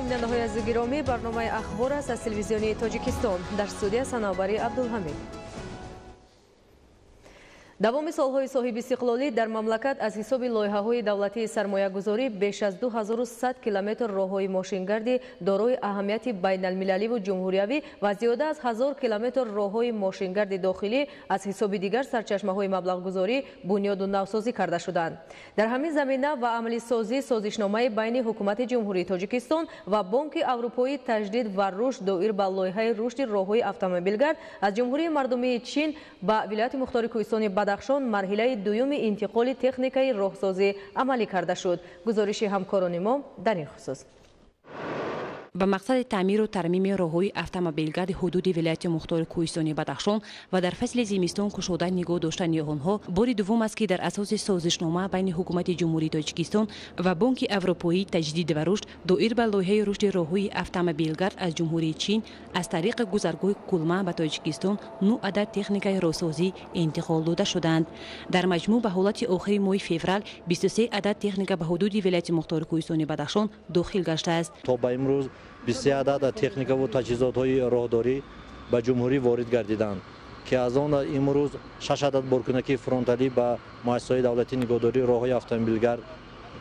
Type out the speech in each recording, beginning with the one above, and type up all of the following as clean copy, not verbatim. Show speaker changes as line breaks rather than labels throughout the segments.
Бинандаҳои азизу гиромӣ, барномаи Ахбор аст аз телевизиони Тоҷикистон. Дар студия Санавбари Абдулҳамид. Давоми солҳои соҳибистиқлолӣ дар мамлакат аз ҳисоби лоиҳаҳои давлатии сармоягузорӣ беш аз 2100 километр роҳҳои мошингарди дорои аҳамияти байналмилаливу ҷумҳуриявӣ ва зиёда аз 1000 километр роҳҳои мошингарди дохилӣ аз ҳисоби дигар сарчашмаҳои маблағгузорӣ бунёду навсозӣ карда шуданд. Дар ҳамин замина ва амалисозии созишномаи байни Ҳукумати Ҷумҳурии Тоҷикистон ва Бонки Аврупоии таҷдид ва рушд доир ба лоиҳаи рушди роҳҳои автомобилгард аз Ҷумҳурии Мардумии Чин ба Вилояти Мухтори Кӯҳистони Бадахшон марҳилаи дуюми интиқоли техникаи роҳсозӣ амалӣ карда шуд. Гузориши ҳамкорони мо дар ин хусус.
Ба мақсади таъмиру тармими роҳҳои автомобилгарди ҳудуди вилояти мухтори Кӯҳистони Бадахшон ва дар фасли зимистон кушода нигоҳ доштани онҳо бори дуввум аст, ки дар асоси созишнома байни Ҳукумати Ҷумҳурии Тоҷикистон ва Бонки Аврупоии таҷдид ва рушд доир ба лоиҳаи рушди роҳҳои автомобилгард аз Ҷумҳурии Чин аз тариқи гузаргоҳи Кулма ба Тоҷикистон 9 адад техникаи роҳсозӣ интиқол дода шуданд. Дар маҷмӯъ ба ҳолати охири моҳи феврал 23 адад техника ба ҳудуди вилояти мухтори Кӯҳистони Бадахшон дохил гаштааст.
То ба имрӯз 23 адад техникаву таҷҳизотҳои роҳдорӣ ба ҷумҳурӣ ворид гардиданд, ки аз он имрӯз 6 адад боркунакии фронталӣ ба муассисаҳои давлатии нигоҳдории роҳҳои автомобилгард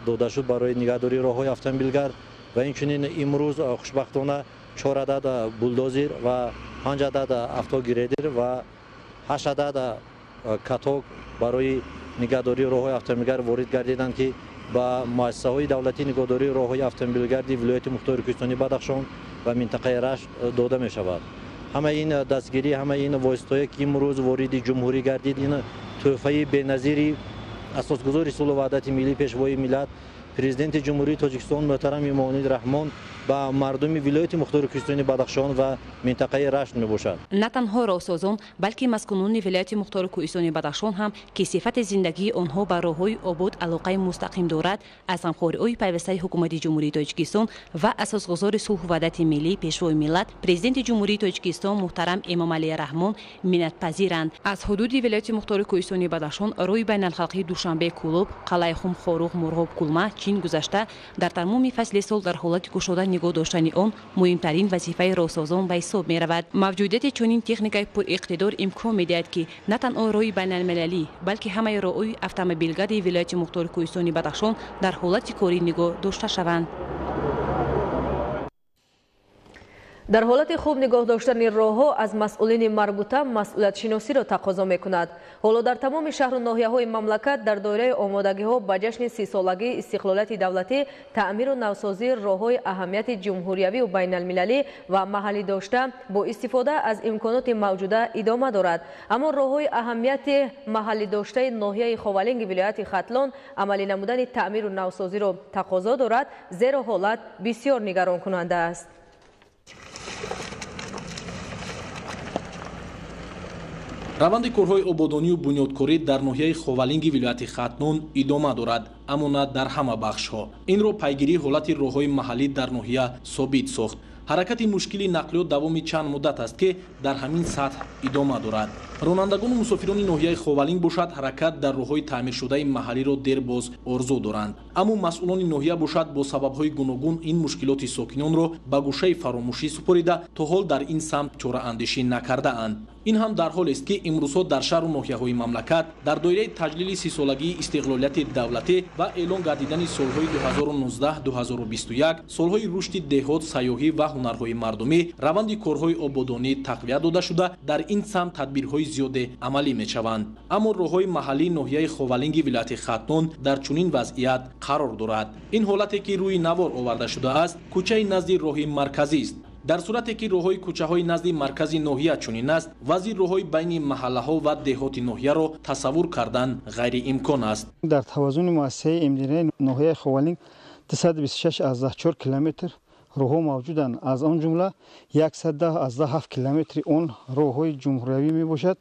дода шуд барои нигаҳдории роҳҳои автомобилгард ва инчунин имрӯз хушбахтона 4 адад булдозер ва 5 адад автогрейдер ва 8 адад каток барои нигаҳдории роҳҳои автомобилгард ворид гардиданд, ки ба муассисаҳои давлатии нигоҳдории роҳҳои автомобилгарди вилояти мухтори Кӯҳистони Бадахшон ва минтақаи Рашт дода мешавад. Ҳамаи ин дастгирӣ, ҳамаи ин воситаҳое, ки имрӯз вориди ҷумҳурӣ гардид, ин тӯҳфаи беназири асосгузори сулҳу ваҳдати миллӣ, пешвои миллат, Президенти Ҷумҳурии Тоҷикистон муҳтарам Эмомалӣ Раҳмон ба мардуми вилояти мухтори Кӯҳистони Бадахшон ва минтақаи Рашт мебошад.
На танҳо роҳсозон, балки маскунони вилояти мухтори Кӯҳистони Бадахшон ҳам, ки сифати зиндагии онҳо ба роҳҳои обод алоқаи мустақим дорад, аз ғамхориҳои пайвастаи Ҳукумати Ҷумҳурии Тоҷикистон ва асосгузори сулҳу ваҳдати миллӣ, пешвои миллат, Президенти Ҷумҳурии Тоҷикистон муҳтарам Эмомалӣ Раҳмон миннатпазиранд. Аз ҳудуди вилояти мухтори Кӯҳистони Бадахшон роҳи байналхалқии Душанбе Кӯлоб, Қалъаи Хум Хоруғ, Мурғоб, Кулма, Чин гузашта дар тамоми фасли сол дар ҳолати кушода нигоҳ доштани он муҳимтарин вазифаи роҳсозон ба ҳисоб меравад. Мавҷудияти чунин техникаи пуриқтидор имкон медиҳад, ки на танҳо роҳи байналмилалӣ, балки ҳамаи роҳҳои автомобилгарди вилояти мухтори Кӯҳистони Бадахшон дар ҳолати корӣ нигоҳ дошта шаванд.
Дар ҳолати хуб нигоҳ доштани роҳҳо аз масъулини марбута масъулиятшиносиро тақозо мекунад. Ҳоло дар тамоми шаҳру ноҳияҳои мамлакат дар доираи омодагиҳо ба ҷашни 30-солагии истиқлолияти давлатӣ таъмиру навсозии роҳҳои аҳамияти ҷумҳуриявию байналмилалӣ ва маҳаллӣ дошта бо истифода аз имконоти мавҷуда идома дорад. Аммо роҳҳои аҳамияти маҳаллӣ доштаи ноҳияи Ховалинги вилояти Хатлон амалӣ намудани таъмиру навсозиро тақозо дорад, зеро ҳолат бисёр нигаронкунанда аст.
Раванди корҳои ободонию бунёдкорӣ дар ноҳияи Ховалинги вилояти Хатлон идома дорад, аммо на дар ҳама бахшҳо. Инро пайгирии ҳолати роҳҳои маҳаллӣ дар ноҳия собит сохт. Ҳаракати мушкили нақлиёт давоми чанд муддат аст, ки дар ҳамин сатҳ идома дорад. Ронандагону мусофирони ноҳияи Ховалинг бошад, ҳаракат дар роҳҳои таъмиршудаи маҳаллиро дербоз орзу доранд. Аммо масъулони ноҳия бошад, бо сабабҳои гуногун ин мушкилоти сокинонро ба гӯшаи фаромӯшӣ супорида, то ҳол дар ин самт чораандешӣ накардаанд. Ин ҳам дар ҳолест, ки имрӯзҳо дар шаҳру ноҳияҳои мамлакат дар доираи таҷлили 30-солагии истиқлолияти давлатӣ ва эълон гардидани солҳои 2019-2021 солҳои рушди деҳот, сайёҳӣ ва ҳунарҳои мардумӣ раванди корҳои ободонӣ тақвият дода шуда, дар ин самт тадбирҳои зиёде амалӣ мешаванд. Аммо роҳҳои маҳаллии ноҳияи Ховалинги вилояти Хатлон дар чунин вазъият қарор дорад. Ин ҳолате, ки рӯи навор оварда шудааст, кӯчаи назди роҳи марказист. Дар сурате ки роҳҳои кӯчаҳои назди маркази ноҳия чунин аст, вазъи роҳҳои байни маҳаллаҳо ва деҳоти ноҳияро тасаввур кардан ғайриимкон аст.
Дар тавозуни муассисаи МДР ноҳияи Ховалинг 226,4 километр роҳҳо мавҷуданд. Аз он ҷумла 110,7 километри он роҳҳои ҷумҳуриявӣ мебошад,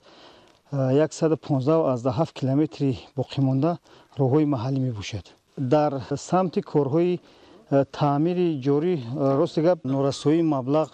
115,7 километри боқимонда роҳҳои маҳаллӣ мебошад. Дар самти корҳои таъмири ҷорӣ, рости гап, норасоии маблағ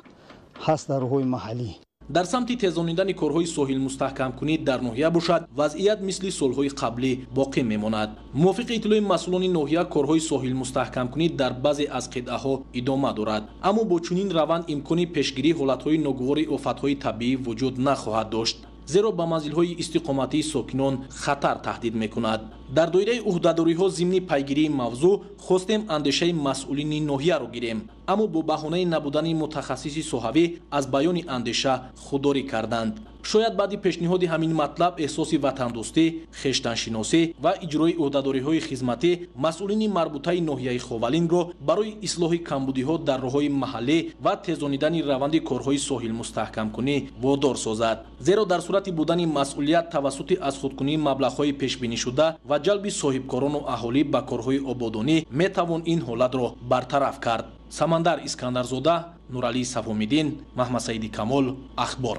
ҳаст дар роҳҳои маҳаллӣ.
Дар самти тезонидани корҳои соҳилмустаҳкамкунӣ дар ноҳия бошад, вазъият мисли солҳои қаблӣ боқӣ мемонад. Мувофиқи иттилои масъулони ноҳия, корҳои соҳилмустаҳкамкунӣ дар баъзе аз қитъаҳо идома дорад, аммо бо чунин раванд имкони пешгирии ҳолатҳои ногувори офатҳои табиӣ вуҷуд нахоҳад дошт, зеро ба манзилҳои истиқоматии сокинон хатар таҳдид мекунад. Дар доираи ӯҳдадориҳо зимни пайгирии мавзӯъ хостем андешаи масъулини ноҳияро гирем, аммо бо баҳонаи набудани мутахассиси соҳавӣ аз баёни андеша худдорӣ карданд. Шояд баъди пешниҳоди ҳамин матлаб эҳсоси ватандӯстӣ, хештаншиносӣ ва иҷрои ӯҳдадориҳои хизматӣ масъулини марбутаи ноҳияи Ховалингро барои ислоҳи камбудиҳо дар роҳҳои маҳаллӣ ва тезонидани раванди корҳои соҳилмустаҳкамкунӣ водор созад. Зеро дар сурати будани масъулият тавассути аз худкунии маблағҳои пешбинишуда ва ҷалби соҳибкорону аҳолӣ ба корҳои ободонӣ метавон ин ҳолатро бартараф кард. Самандар Искандарзода, Нуралӣ Сафомиддин, Маҳмадсаиди Камол, Ахбор.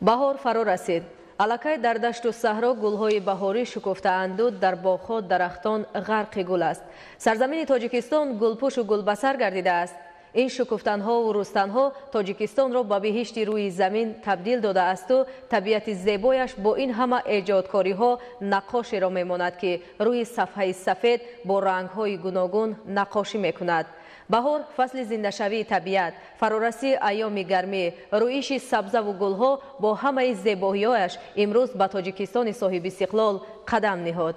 Баҳор фаро расид. Аллакай дар дашту саҳро гулҳои баҳорӣ шукуфтаанду дар боғҳо дарахтон ғарқи гул аст. Сарзамини Тоҷикистон гулпӯшу гулбасар гардидааст. Ин шукуфтанҳову рустанҳо Тоҷикистонро ба биҳишти рӯи замин табдил додаасту табиати зебояш бо ин ҳама эҷодкориҳо наққошеро мемонад, ки рӯи сафҳаи сафед бо рангҳои гуногун наққошӣ мекунад. Баҳор фасли зиндашавии табиат, фарорасии айёми гармӣ, рӯиши сабзаву гулҳо бо ҳамаи зебоиҳояш имрӯз ба Тоҷикистони соҳибистиқлол қадам ниҳод.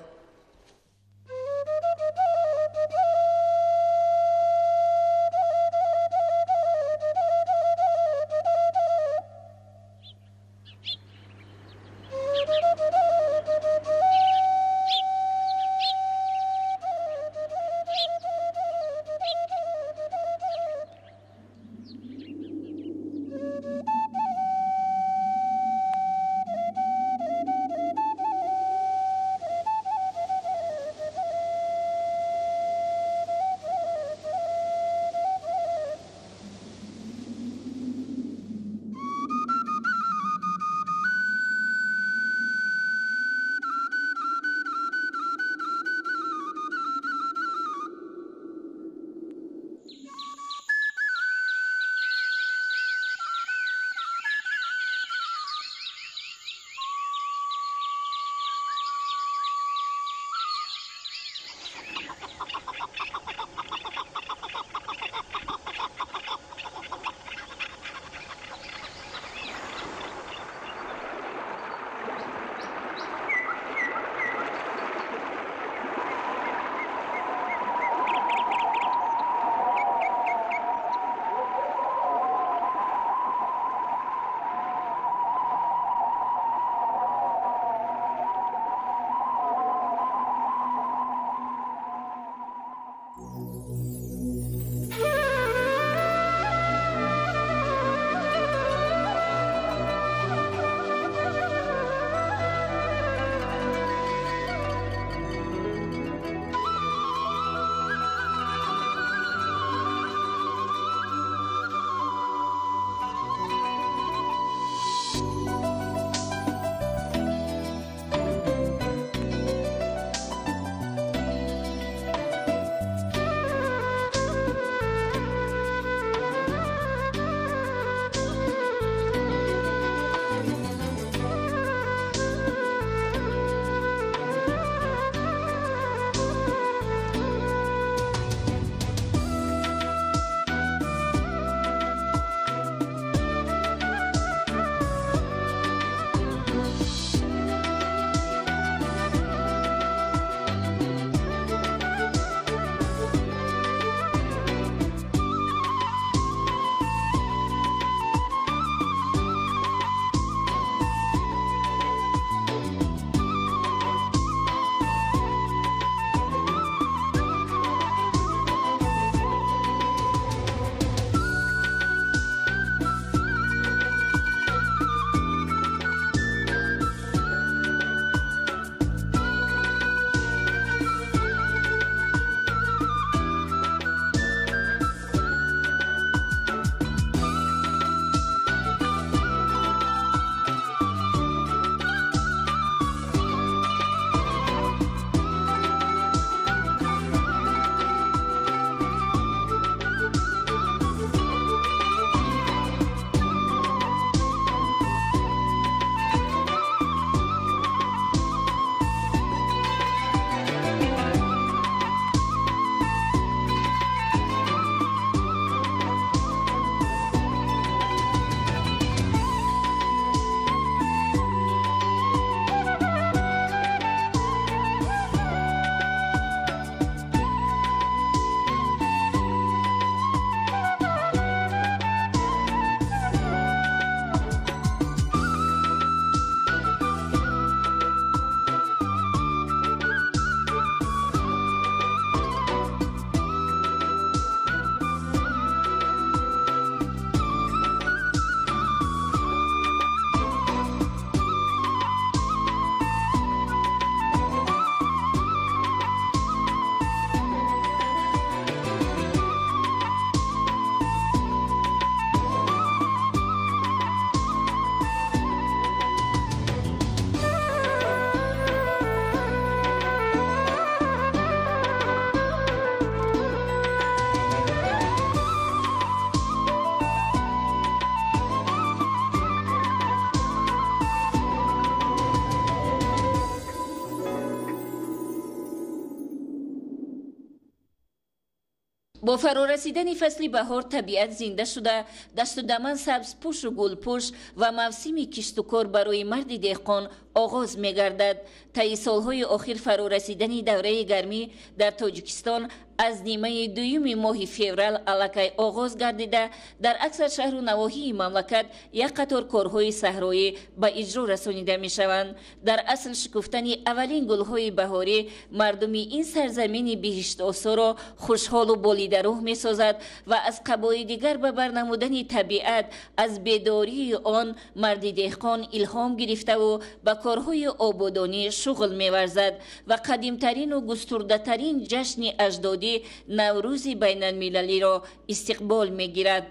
Бо фарорасидани фасли баҳор табиат зинда шуда, дашту даман сабзпӯшу гулпӯш ва мавсими киштукор барои марди деҳқон оғоз мегардад. Таи солҳои охир фарорасидани давраи гармӣ дар Тоҷикистон аз нимаи дуюми моҳи феврал аллакай оғоз гардида, дар аксар шаҳру навоҳии мамлакат як қатор корҳои саҳроӣ ба иҷро расонида мешаванд. Дар асл шукуфтани аввалин гулҳои баҳорӣ мардуми ин сарзамини биҳиштосоро хушҳолу болидарӯҳ месозад ва аз қабои дигар ба барнамудани табиат аз бедории он марди деҳқон илҳом гирифтаву ба корҳои ободонӣ шуғл меварзад ва қадимтарину густурдатарин ҷашни аҷдодӣ Наврӯзи байналмилалиро истиқбол мегирад.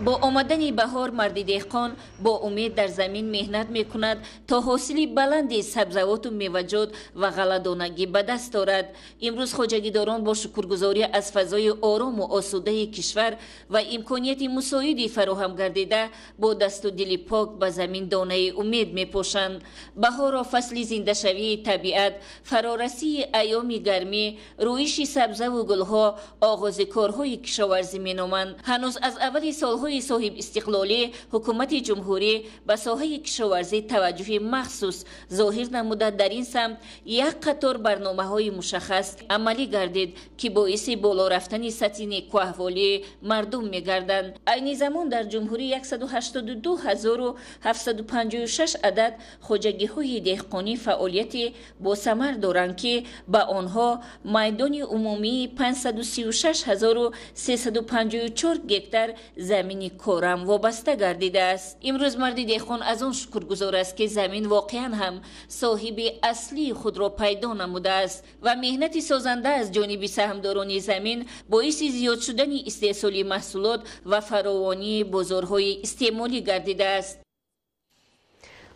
Бо омадани баҳор марди деҳқон бо умед дар замин меҳнат мекунад то ҳосили баланди сабзавоту меваҷот ва ғалладонагӣ ба даст орад. Имрӯз хоҷагидорон бо шукргузорӣ аз фазои орому осудаи кишвар ва имконияти мусоиди фароҳам гардида бо дасту дили пок ба замин донаи умед мепошанд. Баҳорро фасли зиндашавии табиат, фарорасии айёми гармӣ, рӯиши сабзаву гулҳо, оғози корҳои кишоварзӣ меноманд. Ҳанӯз аз аввали солҳои соҳиб истиқлолӣ ҳукумати ҷумҳурӣ ба соҳаи кишоварзӣ таваҷҷӯҳи махсус зоҳир намуда, дар ин самт як қатор барномаҳои мушаххас амалӣ гардид, ки боиси боло рафтани сатҳи некуаҳволии мардум мегарданд. Айни замон дар ҷумҳурӣ 182 756 адад хоҷагиҳои деҳқонӣ фаъолияти босамар доранд, ки ба онҳо майдони умумии 536 354 гектар замини корам вобаста гардидааст. Имрӯз марди деҳқон аз он шукргузор аст, ки замин воқеан ҳам соҳиби аслии худро пайдо намудааст ва меҳнати созанда аз ҷониби саҳмдорони замин боиси зиёд шудани истеҳсоли маҳсулот ва фаровонии бозорҳои истеъмолӣ гардидааст.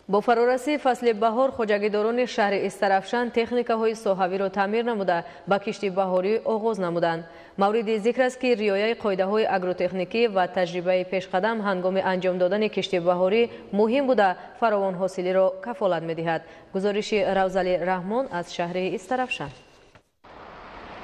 Бо фарорасии фасли баҳор хоҷагидорони шаҳри Истарафшан техникаҳои соҳавиро таъмир намуда, ба кишти баҳорӣ оғоз намуданд. Мавриди зикр аст, ки риояи қоидаҳои агротехникӣ ва таҷрибаи пешқадам ҳангоми анҷом додани кишти баҳорӣ муҳим буда, фаровонҳосилиро кафолат медиҳад. Гузориши Равзали Раҳмон аз шаҳри Истарафшан.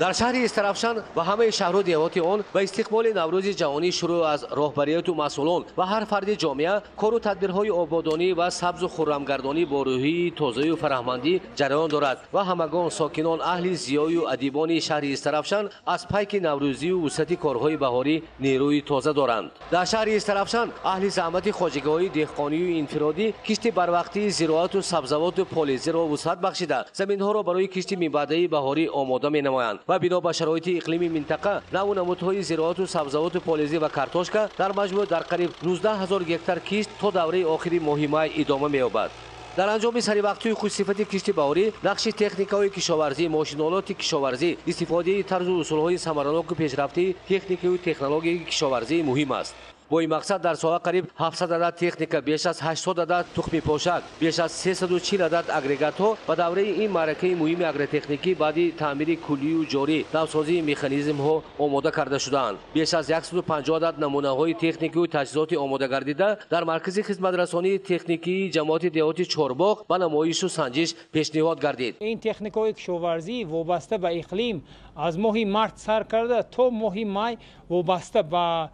Дар шаҳри Истарафшан ва ҳамаи шаҳру деҳоти он ба истиқболи Наврӯзи ҷаҳонӣ шурӯъ аз роҳбарияту масъулон ва ҳар фарди ҷомеа кору тадбирҳои ободонӣ ва сабзу хуррамгардонӣ бо рӯҳии тозаю фараҳмандӣ ҷараён дорад ва ҳамагон, сокинон, аҳли зиёю адибони шаҳри Истарафшан аз пайки наврӯзию вусъати корҳои баҳорӣ нерӯи тоза доранд. Дар шаҳри Истарафшан аҳли заҳмати хоҷагиҳои деҳқонию инфиродӣ кишти барвақтии зироату сабзавоту полезиро вусъат бахшида, заминҳоро барои кишти минбаъдаи баҳорӣ омода менамоянд ва бино ба шароити иқлими минтақа наву намудҳои зироату сабзавоту полезӣ ва картошка дар маҷмӯъ дар қариб 19 ҳазор гектар кишт то давраи охири моҳи май идома меёбад. Дар анҷоми саривақтию хушсифати кишти баҳорӣ нақши техникаҳои кишоварзӣ, мошинолоти кишоварзӣ, истифодаи тарзу усулҳои самараноку пешрафтии техникаю технологияи кишоварзӣ муҳим аст. Бо ин мақсад дар соҳа қариб 700 адад техника, беш аз 800 адад тухмипошак, беш аз 340 адад агрегатҳо ба давраи ин маъракаи муҳими агротехникӣ баъди таъмири куллию ҷорӣ, навсозии механизмҳо омода карда шудаанд. Беш аз 150 адад намунаҳои техникию таҷҳизоти омодагардида дар маркази хизматрасонии техникии ҷамоати деҳоти Чорбоғ ба намоишу санҷиш пешниҳод гардид.
Ин техникаҳои кишоварзӣ вобаста ба иқлим аз моҳи март сар карда то моҳи май, вобаста ба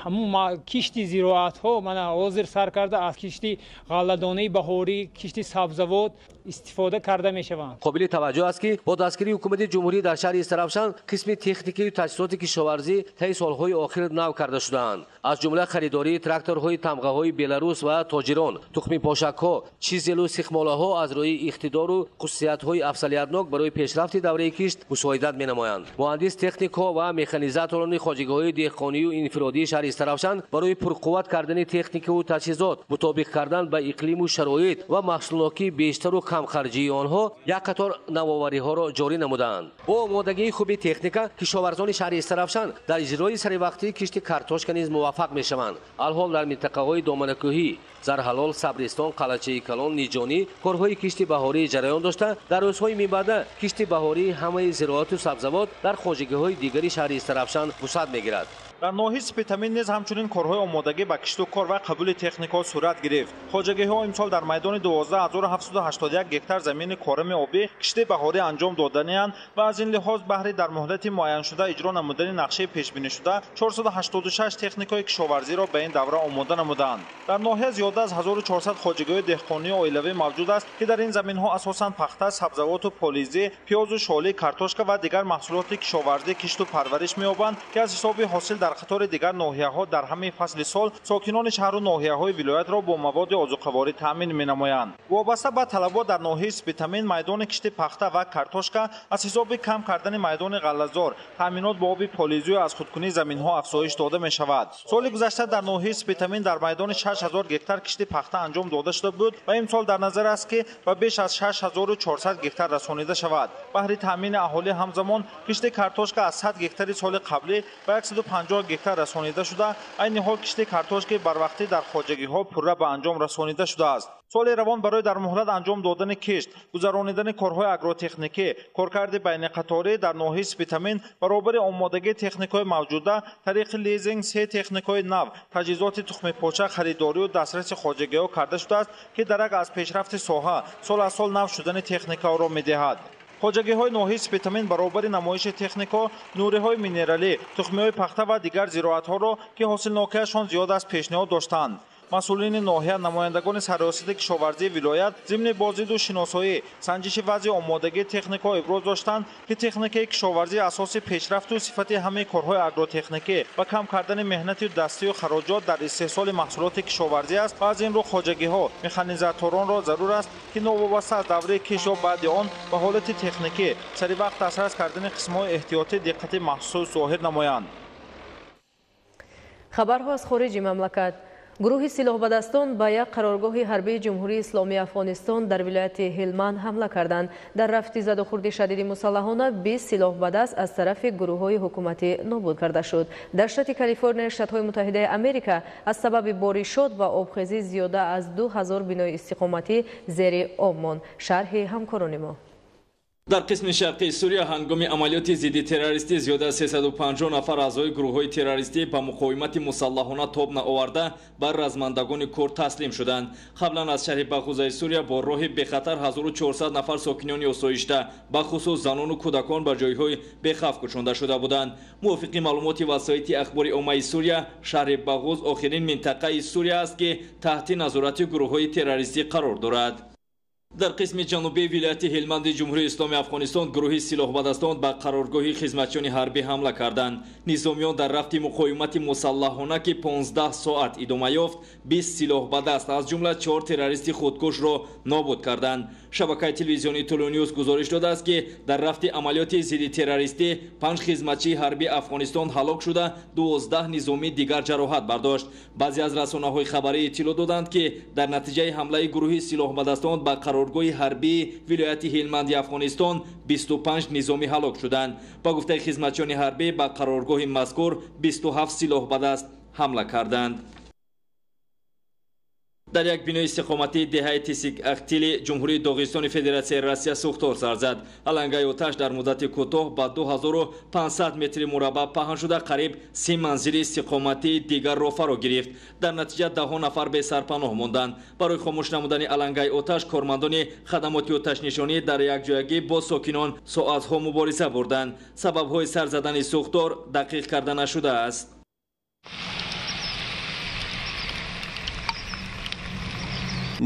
ҳамун кишти зироатҳо, мана ҳозир сар карда аз кишти ғалладонаи баҳорӣ, кишти сабзавот истифода карда мешаванд.
Қобили таваҷҷӯҳ аст, ки бо дастгирии ҳукумати ҷумҳурӣ дар шаҳри Истарафшан қисми техникию таҷҳизоти кишоварзӣ таи солҳои охир нав карда шудаанд. Аз ҷумла харидории тракторҳои тамғаҳои Беларус ва тоҷирон, тухмипошакҳо, чизелу сихмолаҳо аз рӯи иқтидору хусусиятҳои афзалиятнок барои пешрафти давраи кишт мусоидат менамоянд. Муҳандис, техникҳо ва механизаторони хоҷагиҳои деҳқонию инфиродии шаҳри Истарафшан барои пурқувват кардани техникаву таҷҳизот, мутобиқ кардан ба иқлиму шароит ва маҳсулнокии бештару камхарҷии онҳо як қатор навовариҳоро ҷорӣ намудаанд. Бо омодагии хуби техника кишоварзони шаҳри Истарафшан дар иҷрои саривақтии кишти картошка низ муваффақ мешаванд. Алҳол дар минтақаҳои доманакӯҳӣ Зарҳалол, Сабристон, Қалачаи Калон, Ниҷонӣ корҳои кишти баҳорӣ ҷараён дошта, дар рӯзҳои минбаъда кишти баҳории ҳамаи зироату сабзавот дар хоҷагиҳои дигари шаҳри Истарафшан вусъат мегирад.
Дар ноҳияи Спитамен низ ҳамчунин корҳои омодагӣ ба кишту кор ва қабули техникаҳо сурат гирифт. Хоҷагиҳо имсол дар майдони 12781 гектар замини корами обӣ кишти баҳорӣ анҷом доданианд ва аз ин лиҳоз баҳри дар муҳлати муайяншуда иҷро намудани нақшаи пешбинишуда 486 техникаи кишоварзиро ба ин давра омода намуданд. Дар ноҳия зиёда аз 1400 хоҷагиҳои деҳқонии оилавӣ мавҷуд аст, ки дар ин заминҳо асосан пахта, сабзавоту полизӣ, пиёзу шолӣ, картошка ва дигар маҳсулоти кишоварзӣ кишту парвариш меёбанд, ки аз ҳисоби ҳосил дар қатори дигар ноҳияҳо дар ҳамаи фасли сол сокинони шаҳру ноҳияҳои вилоятро бо маводи озуқаворӣ таъмин менамоянд. Вобаста ба талабот дар ноҳияи Спитамен майдони кишти пахта ва картошка аз ҳисоби кам кардани майдони ғаллазор, таъминот бо оби полизию аз худкунии заминҳо афзоиш дода мешавад. Соли гузашта дар ноҳияи Спитамен дар майдони 6000 гектар кишти пахта анҷом дода шуда буд ва имсол дар назар аст, ки ба беш аз 6400 гектар расонида шавад. Баҳри таъмини аҳолӣ ҳамзамон кишти картошка аз 100 гектари соли қаблӣ ба 150 гектар расонида шуда, айни ҳол кишти картошки барвақтӣ дар хоҷагиҳо пурра ба анҷом расонида шудааст. Соли равон барои дар муҳлат анҷом додани кишт, гузаронидани корҳои агротехникӣ, коркарди байниқаторӣ дар ноҳияи Спитамен баробари омодагии техникаҳои мавҷуда тариқи лизинг се техникаҳои нав, таҷҳизоти тухмипоча харидорию дастраси хоҷагиҳо карда шудааст, ки дарак аз пешрафти соҳа сол аз сол нав шудани техникаҳоро медиҳад. Хоҷагиҳои ноҳияи Спитамен баробари намоиши техникаҳо нуриҳои минералӣ, тухмиҳои пахта ва дигар зироатҳоро, ки ҳосилнокиашон зиёд аст, пешниҳод доштанд. Масъулини ноҳия, намояндагони сарраёсати кишоварзии вилоят зимни боздиду шиносоӣ, санҷиши вазъи омодагии техникаҳо иброз доштанд, ки техникаи кишоварзӣ асоси пешрафту сифати ҳамаи корҳои агротехникӣ ва кам кардани меҳнати дастию хароҷот дар истеҳсоли маҳсулоти кишоварзӣ аст ва аз ин рӯ хоҷагиҳо, механизаторонро зарур аст, ки новобаста аз давраи кишт ё баъди он ба ҳолати техникӣ сари вақт дастрас кардани қисмҳои эҳтиётӣ диққати махсус зоҳир намоянд.
Хабарҳо аз хориҷи мамлакат. Гурӯҳи силоҳбадастон ба як қароргоҳи ҳарбии Ҷумҳурии Исломии Афғонистон дар вилояти Ҳилманд ҳамла карданд. Дар рафти задухӯрди шадиди мусаллаҳона 20 силоҳбадаст аз тарафи гурӯҳҳои ҳукуматӣ нобуд карда шуд. Дар штати Калифорния, Штатҳои Муттаҳидаи Америка аз сабаби боришот ва обхезӣ зиёда аз 2000 бинои истиқоматӣ зери об монд. Шарҳи ҳамкорони мо.
Дар қисми шарқии Сурия ҳангоми амалиёти зидди террористӣ зиёда аз 350 нафар аъзои гурӯҳҳои террористӣ ба муқовимати мусаллаҳона тоб наоварда бар размандагони кор таслим шуданд. Қаблан аз шаҳри Бағузаи Сурия бо роҳи бехатар 1400 нафар сокинони осоишта, бахусус занону кӯдакон ба ҷойҳои бехавф кӯчонда шуда буданд. Мувофиқи маълумоти васоити ахбори оммаи Сурия, шаҳри Бағуз охирин минтақаи Сурия аст, ки таҳти назорати гурӯҳҳои террористӣ қарор дорад. Дар қисми ҷанубии вилояти Ҳилманди Ҷумҳурии Исломии Афғонистон гурӯҳи силоҳбадастон ба қароргоҳи хизматчиёни ҳарбӣ ҳамла карданд. Низомиён дар рафти муқовимати мусаллаҳона, ки 15 соат идома ёфт, 20 силоҳбадаст аз ҷумла 4 террористи худкушро нобуд карданд. Шабакаи телевизионии Тулу Ньюс гузориш додааст, ки дар рафти амалиёти зидди террористӣ 5 хизматчии ҳарбии Афғонистон ҳалок шуда, 12 низомии дигар ҷароҳат бардошт. Баъзе аз расонаҳои хабарӣ иттилоъ доданд, ки дар натиҷаи ҳамлаи гурӯҳи силоҳбадастон ба қароргоҳи ҳарбии вилояти Ҳилманди Афғонистон 25 низомӣ ҳалок шуданд. Ба гуфтаи хизматчиёни ҳарбӣ, ба қароргоҳи мазкур 27 силоҳбадаст ҳамла карданд. Дар як бинои истиқоматии деҳаи Тисик-Ахтили Ҷумҳурии Доғистони Федератсияи Россия сӯхтор сар зад. Алангаи оташ дар муддати кӯтоҳ ба 2500 метри мураббаъ паҳн шуда, қариб 30 манзили истиқоматии дигарро фаро гирифт. Дар натиҷа даҳҳо нафар бесарпаноҳ монданд. Барои хомӯш намудани алангаи оташ кормандони хадамоти оташнишонӣ дар якҷоягӣ бо сокинон соатҳо мубориза бурданд. Сабабҳои сар задани сӯхтор дақиқ карда нашудааст.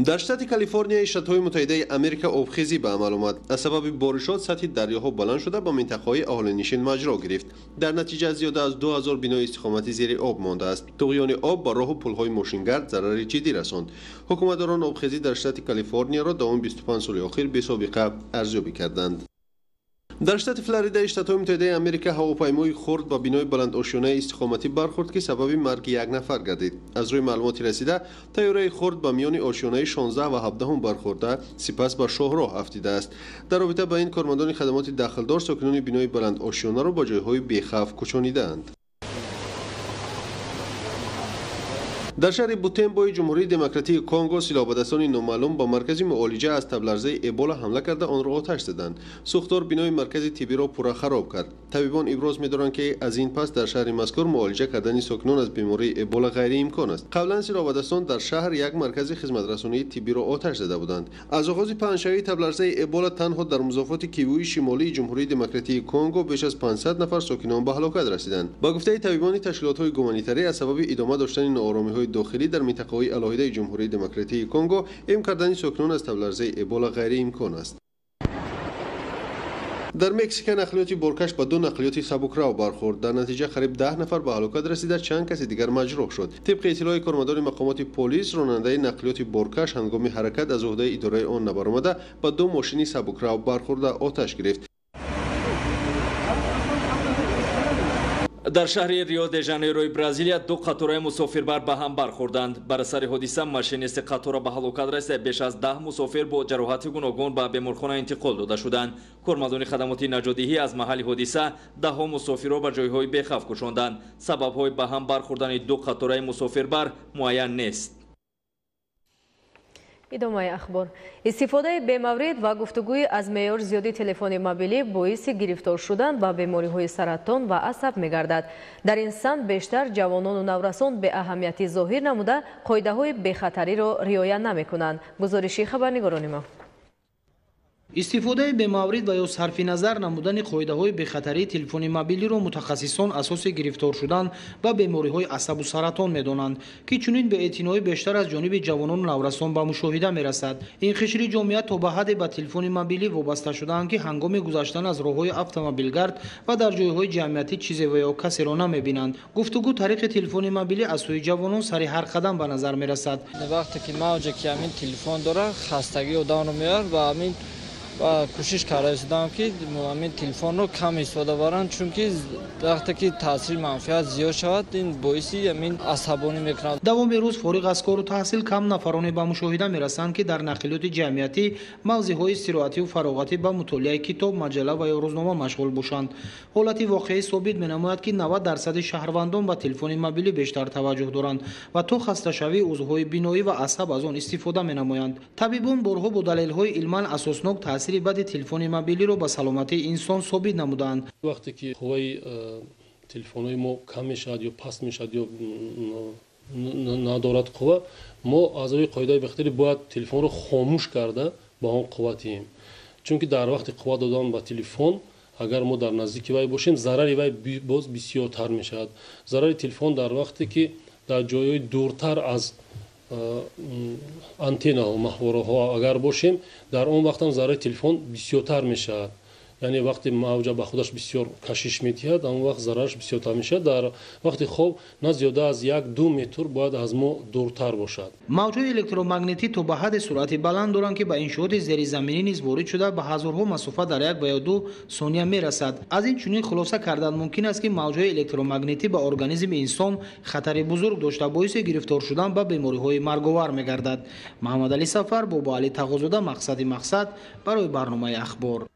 Дар штати Калифорнияи Штатҳои Муттаҳидаи Америка обхезӣ ба амал омад. Аз сабаби боришот сатҳи дарёҳо баланд шуда, ба минтақаҳои аҳолинишин маҷро гирифт. Дар натиҷа зиёда аз 2000 бинои истиқоматӣ зери об мондааст. Туғёни об ба роҳу пулҳои мошингард зарари ҷиддӣ расонд. Ҳукуматдорон обхезӣ дар штати Калифорнияро давоми 25 соли охир бесобиқа арзёбӣ карданд. Дар штати Флоридаи Штатҳои Муттаҳидаи Америка ҳавопаймои хурд ба бинои баландошёнаи истиқоматӣ бархӯрд, ки сабаби марги як нафар гардид. Аз рӯи маълумоти расида, тайёраи хурд ба миёни ошёнаи 16 ва 17 бархӯрда, сипас ба шоҳроҳ афтидааст. Дар робита ба ин кормандони хадамоти дахлдор сокинони бинои баландошёнаро ба ҷойҳои бехавф кӯчонидаанд. Дар шаҳри Бутембои Ҷумҳурии Демократии Конго силоҳбадастони номаълум ба маркази муолиҷа аз табларзаи Эбола ҳамла карда, онро оташ заданд. Сӯхтор бинои маркази тиббиро пурра хароб кард. Табибон иброз медоранд, ки аз ин пас дар шаҳри мазкур муолиҷа кардани сокинон аз бемории Эбола ғайриимкон аст. Қаблан силоҳбадастон дар шаҳр як маркази хизматрасонии тиббиро оташ зада буданд. Аз оғози паҳншавии табларзаи Эбола танҳо дар музофоти Кивуи Шимолии Ҷумҳурии Демократии Конго беш аз 500 нафар сокинон ба ҳалокат расиданд. Ба гуфтаи табибони ташкилотҳои гуманитарӣ, аз сабаби идома доштани нооромиҳои дохилӣ дар минтақаҳои алоҳидаи Ҷумҳурии Демократии Конго эм кардани сокинон аз табларзаи Эбола ғайриимкон аст. Дар Мексика нақлиёти боркаш ба ду нақлиёти сабукрав бархӯрд. Дар натиҷа қариб 10 нафар ба ҳалокат расида, чанд каси дигар маҷрӯҳ шуд. Тибқи иттилои кормандони мақомоти полис, ронандаи нақлиёти боркаш ҳангоми ҳаракат аз уҳдаи идораи он набаромада, ба ду мошини сабукрав бархӯрда, оташ гирифт.
Дар шаҳри Рио де Жанейрои Бразилия ду қатораи мусофирбар ба ҳам бархӯрданд. Бар асари ҳодиса машинисти қатора ба ҳалокат расида, беш аз 10 мусофир бо ҷароҳати гуногун ба беморхона интиқол дода шуданд. Кормандони хадамоти наҷотдиҳӣ аз маҳалли ҳодиса даҳҳо мусофирро ба ҷойҳои бехавф кушонданд. Сабабҳои ба ҳам бархӯрдани ду қатораи мусофирбар муайян нест.
Идомаи ахбор. Истифодаи бемаврид ва гуфтугӯи аз меъёр зиёди телефони мобилӣ боиси гирифтор шудан ба бемориҳои саратон ва асаб мегардад. Дар ин самт бештар ҷавонону наврасон беаҳамиятӣ зоҳир намуда, қоидаҳои бехатариро риоя намекунанд. Гузориши хабарнигорони мо.
Истифодаи бемаврид ва ё сарфи назар намудани қоидаҳои бехатарии телефони мобилиро мутахассисон асоси гирифтор шудан ба бемориҳои асабу саратон медонанд, ки чунин беэътиноӣ бештар аз ҷониби ҷавонону наврасон ба мушоҳида мерасад. Ин қишри ҷомеа то ба ҳадде ба телефони мобилӣ вобаста шудаанд, ки ҳангоми гузаштан аз роҳҳои автомобилгард ва дар ҷойҳои ҷамъиятӣ чизе ва ё касеро намебинанд. Гуфтугӯ тариқи телефони мобилӣ аз сӯи ҷавонон сари ҳар қадам ба назар мерасад.
Вақте ки мавҷе ки ҳамин телефон дорад, хастагии одамро меорад ва ҳамин ва кӯшиш карда шудам, ки ҳамин телефонро кам истифода баранд, чунки вақте ки таъсири манфиат зиёд шавад, ин боиси ҳамин асабонӣ мекунад.
Давоми рӯз фориғ аз кору таҳсил кам нафароне ба мушоҳида мерасанд, ки дар нақлиёти ҷамъиятӣ, мавзеъҳои истироҳативу фароғатӣ ба мутолиаи китоб, маҷалла ва ё рӯзнома машғул бошанд. Ҳолати воқеӣ собит менамояд, ки 90% шаҳрвандон ба телефони мобилӣ бештар таваҷҷӯҳ доранд ва то хасташавии узвҳои биноӣ ва асаб аз он истифода менамоянд. Табибон борҳо бо далелҳои илман асоснок таъсири бади телефони мобилиро ба саломатии инсон собит намуданд.
Вақте ки қувваи телефонҳои мо кам мешавад ё паст мешавад ё надорад қувва, мо аз рӯи қоидаи бехатарӣ бояд телефонро хомӯш карда ба он қувва диҳем. Чунки дар вақти қувва додан ба телефон, агар мо дар наздики вай бошем, зарари вай боз бисёртар мешавад. Зарари телефон дар вақте ки дар ҷойҳои дуртар аз антеннаҳо, маҳвораҳо агар бошем, дар он вақтам зарари телефон бисёртар мешавад. Яъне вақте мавҷа ба худаш бисёр кашиш медиҳад, он вақт зарараш бисёртар мешавад. Дар вақти хоб на зиёда аз 1-2 метр бояд аз мо дуртар бошад.
Мавҷҳои электромагнитӣ то ба ҳадди суръати баланд доранд, ки ба иншооти зеризаминӣ низ ворид шуда, ба ҳазорҳо масофа дар як ва ё 2 сония мерасад. Аз ин чунин хулоса кардан мумкин аст, ки мавҷҳои электромагнитӣ ба организми инсон хатари бузург дошта, боиси гирифтор шудан ба бемориҳои марговар мегардад. Муҳаммадалӣ Сафар, Бобоалӣ Тағозода, Мақсади Мақсад барои барномаи Ахбор.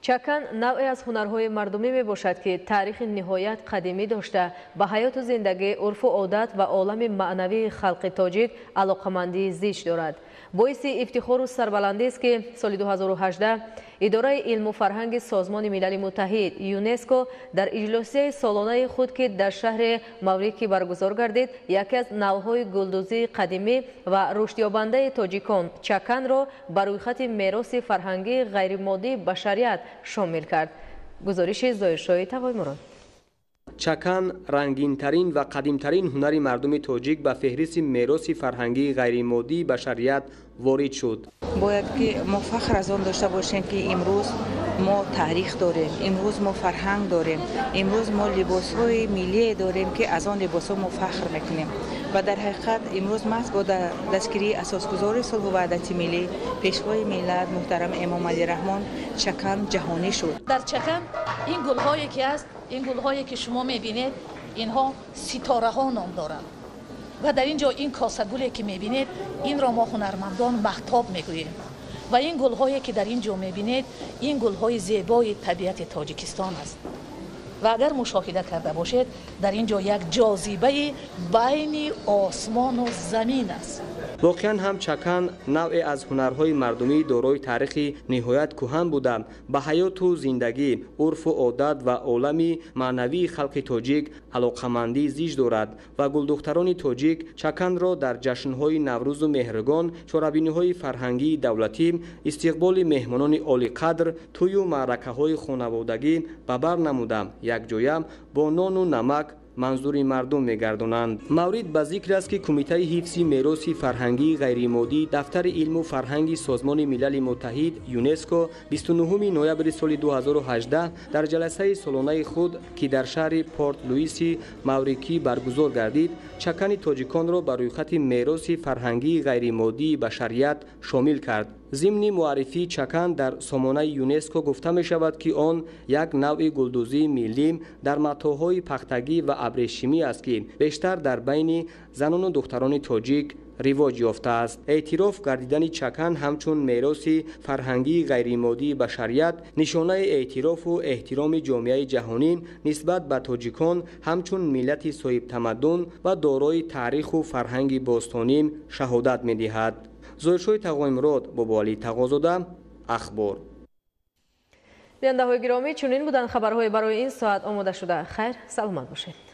Чакан навъе аз ҳунарҳои мардумӣ мебошад, ки таърихи ниҳоят қадимӣ дошта, ба ҳаёту зиндагӣ, урфу одат ва олами маънавии халқи тоҷик алоқамандии зич дорад. Боиси ифтихору сарбаландист, ки соли 2018 идораи илму фарҳанги Созмони Милали Муттаҳид ЮНЕСКО дар иҷлосияи солонаи худ, ки дар шаҳри Маврикӣ баргузор гардид, яке аз навъҳои гулдӯзии қадимӣ ва рушдёбандаи тоҷикон чаканро ба рӯйхати мероси фарҳангии ғайримоддии башарият шомил кард. Гузориши Зоиршоҳи Тағоймурод.
Чакан рангинтарин ва қадимтарин ҳунари мардуми тоҷик ба феҳристи мероси фарҳангии ғайримоддии башарият ворид шуд.
Бояд ки мо фахр аз он дошта бошем, ки имрӯз мо таърих дорем, имрӯз мо фарҳанг дорем, имрӯз мо либосҳои миллие дорем, ки аз он либосҳо мо фахр мекунем. Ва дар ҳақиқат имрӯз маҳз бо дастгирии асосгузори сулҳу ваҳдати миллӣ, пешвои миллат муҳтарам Эмомалӣ Раҳмон чакан ҷаҳонӣ шуд.
Дар чакан ин гулҳое ки аст, ин гулҳое ки шумо мебинед, инҳо ситораҳо ном доранд. Ва дар ин ҷо ин косагуле ки мебинед, инро мо ҳунармандон маҳтоб мегӯем. Ва ин гулҳое ки дар ин ҷо мебинед, ин гулҳои зебои табиати Тоҷикистон аст. Ва агар мушоҳида карда бошед, дар ин ҷо як ҷозибаи байни осмону замин аст.
Воқеан ҳам чакан навъе аз ҳунарҳои мардумӣ дорои таърихи ниҳоят кӯҳан буда, ба ҳаёту зиндагӣ, урфу одат ва олами маънавии халқи тоҷик алоқамандӣ зич дорад ва гулдухтарони тоҷик чаканро дар ҷашнҳои Наврӯзу Меҳргон, чорабиниҳои фарҳангии давлатӣ, истиқболи меҳмонони олиқадр, тӯю маъракаҳои хонаводагӣ ба бар намуда, якҷоя бо нону намак манзури мардум мегардонанд. Маврид ба зикр аст, ки Кумитаи ҳифзи мероси фарҳангии ғайримоддӣ Дафтари илму фарҳанги Созмони Милали Муттаҳид ЮНЕСКО 29 ноябри соли 2018 дар ҷаласаи солонаи худ, ки дар шаҳри Порт Луиси Маврикӣ баргузор гардид, чакани тоҷиконро ба рӯйхати мероси фарҳангии ғайримоддии башарият шомил кард. Зимни муаррифии чакан дар сомонаи ЮНЕСКО гуфта мешавад, ки он як навъи гулдӯзии миллӣ дар матоъҳои пахтагӣ ва абрешимӣ аст, ки бештар дар байни занону духтарони тоҷик ривоҷ ёфтааст. Эътироф гардидани чакан ҳамчун мероси фарҳангии ғайримоддии башарият нишонаи эътирофу эҳтироми ҷомеаи ҷаҳонӣ нисбат ба тоҷикон ҳамчун миллати соҳибтамаддун ва дорои таъриху фарҳанги бостонӣ шаҳодат медиҳад. Зоиршоҳи Тағоимурод, Бобоалӣ Тағозода, Ахбор.
Бинандаҳои гиромӣ, чунин буданд хабарҳои барои ин соат омода шуда. Хайр, саломат бошед.